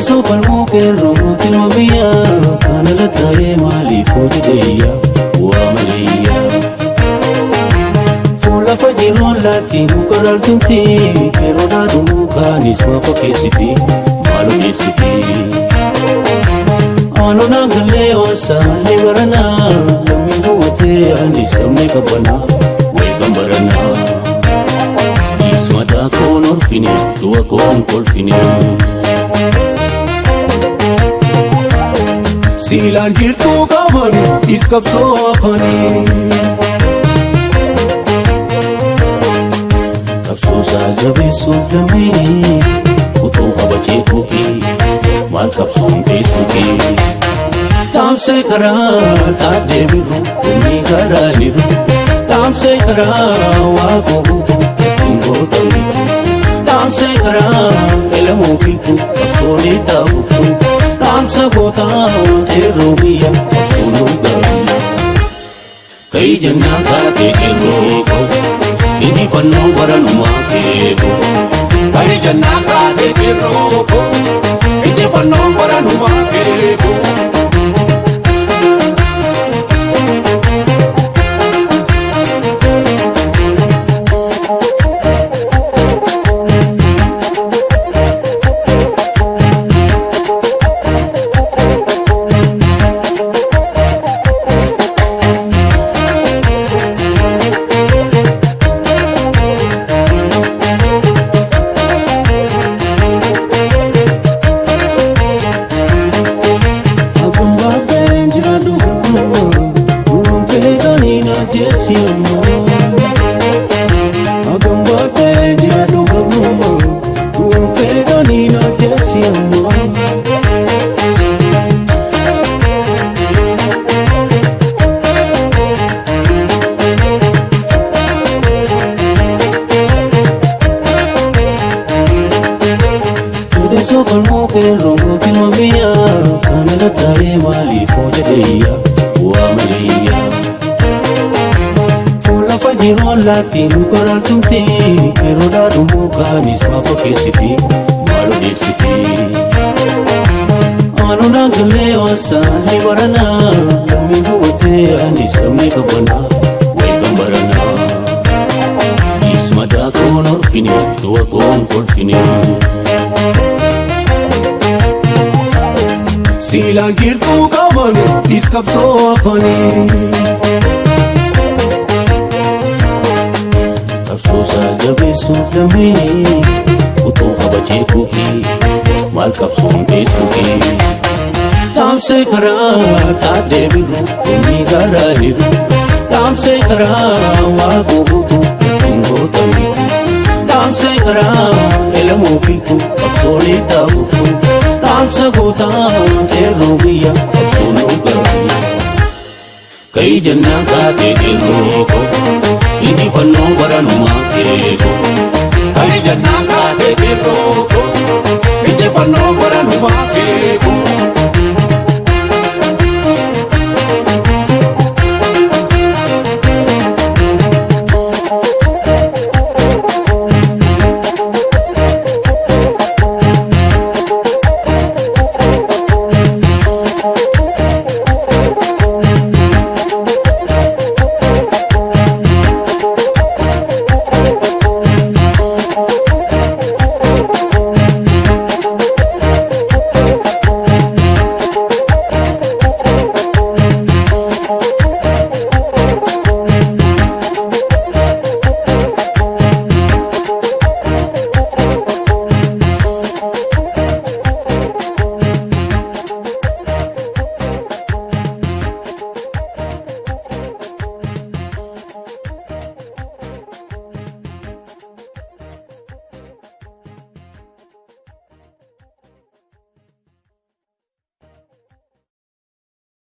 Fedhe falmuu qeerroo mootiin biyyaa kana lataa'ee maaliif hojjeteeyya waa maleeyya. Fuula fajiroon laatti muka laaltumti qeerroo dhaadhumuu kaanis maa fakkeessiti maal odeessiti. Aanonaan gallee waasaan ni baranaa lammiin hubatee anis sabni qabbanaa wayi baranaa. Ismataa koon orfine du'a koon kolfine. Siilaan jirtuu qabani is qabsoo afanii. Qabsoosaa jabeessuuf lammiini utuu kabajee tuuqii maal qabsoon feesbuukii. Dhaamsee karaa taaddee biru inni karaa niru dhaamsee karaa waa gootu ittiin gootamni dhaamsee karaa elamoo biltu qabsoonii taafuftu dhaamsa gootaa qeerroo biyya qabsoon gaariya. Kayi jennaan kaatee qeerroo koo injifannoo baranumaa keekoo. Kayi jennaan kaatee qeerroo koo injifannoo baranumaa keekoo. Falmuu qeerroo mootiin biyyaa kana lataa'ee maaliif hojjeteeyya waa maleeyya. Fuula fajiroon laatti muka laaltumti qeerroo dhaadhumuu kaanis maa fakkeessiti maal odeessiti. Aanonaan gallee waasaan ni baranaa lammiin hubatee anis sabni qabbanaa wayi baranaa. Ismataa koon orfine du'a koon kolfine. Siilaan jirtuu qabani is qabsoo afanii. Qabsoosaa jabeessuuf lammiini utuu kabajee tuuqii maal qabsoon feesbuukii. Dhaamsee karaa taaddee biru inni karaa niru dhaamsee karaa waa gootu ittiin gootamni dhaamsee karaa elamoo biltu qabsoonii taafuftu dhaamsa gootaa qeerroo biyya qabsoon gaariya. Kayi jennaan kaatee qeerroo koo injifannoo baranumaa keekoo. Kayi jennaan kaatee qeerroo